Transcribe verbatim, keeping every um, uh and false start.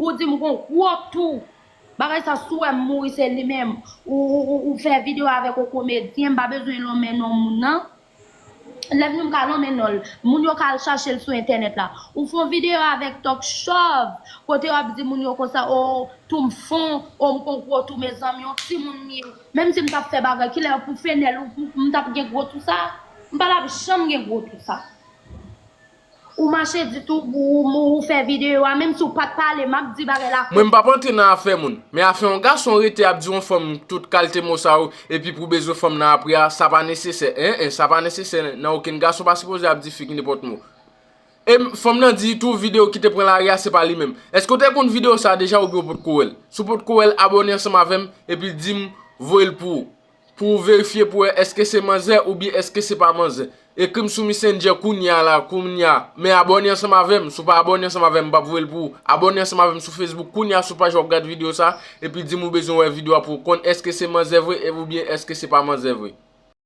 Ou di m gon gwo tou. Bagay sa, si w wè m mouri, se li menm. Ou, ou, ou, ou fè videyo avèk yon komedyen, m pa bezwen lonmen non moun nan. Lè vini m ka lonmen non l. Moun yo ka al chache l sou entènèt la. Ou fè yon videyo avèk Talk Chòv, kote w ap di moun yo konsa, o, tou m fon, o, m gon gwo tou, mezanmi, yon timoun m ye. Menm si m t ap fè bagay, kilè pou fenèl ou, m t ap gen gwo tou sa? M pa t ap janm gen gwo tou sa. Ou mache ditou, ou, ou, ou fè videyo a, menm si w pa t pale, m ap di bagay la. Mwen, m p ap antre nan afè moun. Men afè yon gason rete ap di yon fanm tout kalte mo sa yo, epi pou bezwen fanm nan apre a, sa pa nesesè. En, en, sa pa nesesè nan okenn. Gason pa sipoze ap di fi ki nenpòt mo. E m, fanm nan di tou videyo ki te pran lari a, se pa li menm. Èske w te konn videyo sa a deja oubyen w potko wè l? Si w potko wè l, abòne ansanm avè m, epi di m, voye l pou ou. Pou w verifye pou w wè èske se manzè oubyen èske se pa manzè. Ekri m sou Messenger kounye a la, kounye a. Men abòne ansanm avè m. Si w pa abòne ansanm avè m, m p ap voye l pou ou. Abòne ansanm avè m sou Facebook kounye a, sou paj w ap gade videyo sa, epi di m ou bezwen wè videyo a pou w konn èske se manzè vre, e, oubyen èske se pa manzè vre.